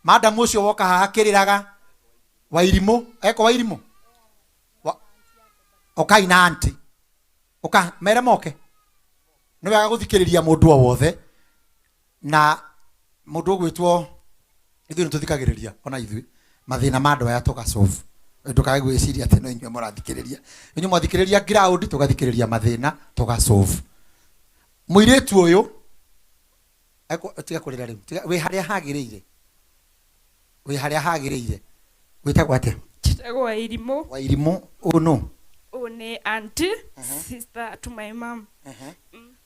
Madam ũcio woka haha kĩrĩraga Wairimũ, eko Wairimũ. Ũkai na auntie. Ũka mere moke. Nĩ wega gũthikĩrĩria mũndũ o wothe na mũndũ ũgwĩtwo ithuĩ nĩ tũthikagĩrĩria ona ithuĩ mathĩna ma andũ aya tũgasolve. Ndũkage gwĩciria atĩ no inyuĩ mũrathikĩrĩria. Inyuĩ mwathikĩrĩria ground, tũgathikĩrĩria mathĩna tũgasolve. Mũirĩtu ũyũ tiga kũrĩra rĩu, tiga, wĩ harĩa hagĩrĩire, wĩ harĩa hagĩrĩire. Wĩtagwo atĩa? Njĩtagwo Wairimũ. Wairimũ, ũyũ nũ? Ũyũ nĩ auntie, sister to my mom.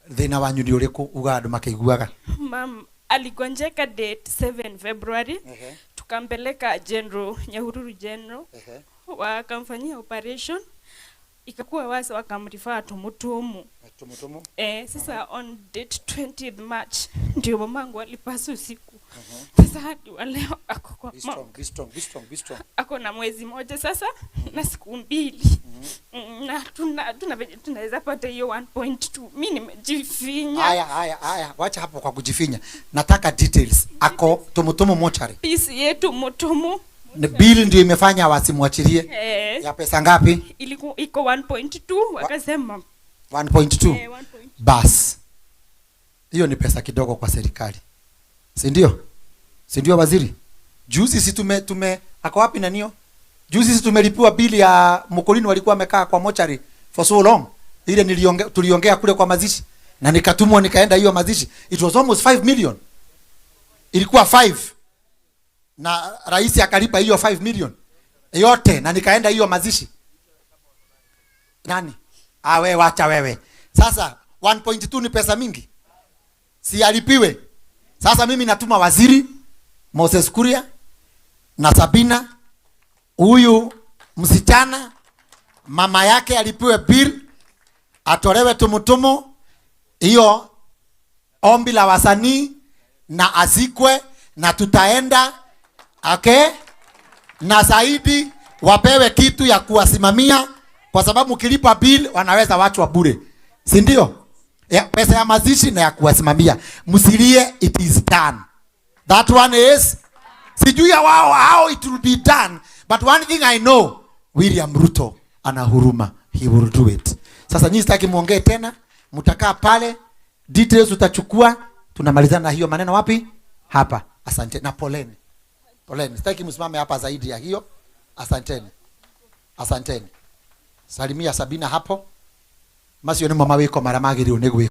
Thĩna wanyu nĩ ũrĩkũ? Uga andũ makĩiguaga. Mam aligonjeka date 7 February, tukampeleka General, Nyahururu General, wakamfanyia operation, ikakuwa wasi, wakamrefer Tumutumu. Tumutumu. Sasa on date 20th March ndio mamangu alipasa usiku. Sasa hadi wa leo ako kwa Be strong, be strong, be strong, be strong. Ako na mwezi moja sasa na siku 2. Na tuna venye tunaweza pata hiyo 1.2. Mi nimejifinya. Haya, haya, haya, wacha hapo kwa kujifinya. Nataka details. Ako Tumutumu mochari. Pisi yetu Mutumu. Ni bill ndio imefanya wasimwachilie. Eh. Ya pesa ngapi? Iliku, iko 1.2 wakasema. 1.2. Eh, 1.2. Bas. Hiyo ni pesa kidogo kwa serikali. Si ndio? Si ndio waziri? Juzi si tume ako wapi na nio? Juzi si tumelipiwa bili ya Mukolini walikuwa wamekaa kwa mochari for so long. Ile tuliongea kule kwa mazishi na nikatumwa nikaenda hiyo mazishi. It was almost 5 million. Ilikuwa 5. Na rais akalipa hiyo 5 million yote na nikaenda hiyo mazishi. Nani? Ah, wewe wacha wewe. Sasa 1.2 ni pesa mingi. Si alipiwe. Sasa mimi natuma waziri Moses Kuria na Sabina, huyu msichana mama yake alipiwe bill, atolewe Tumutumu, hiyo ombi la wasanii na azikwe, na tutaenda okay, na zaidi wapewe kitu ya kuwasimamia, kwa sababu mkilipa bill wanaweza wachwa bure, si ndio? Ya, pesa ya mazishi na ya kuwasimamia. Msilie, it is done. That one is sijui ya wao how it will be done, but one thing I know, William Ruto ana huruma, he will do it. Sasa nyinyi sitaki muongee tena, mtakaa pale, details utachukua, tunamalizana na hiyo maneno wapi? Hapa. Asante na poleni. Poleni. Sitaki msimame hapa zaidi ya hiyo. Asanteni. Asanteni. Salimia Sabina hapo. Macio nĩ mo mawĩko marĩa magĩrĩirwo nĩ gwĩkwo.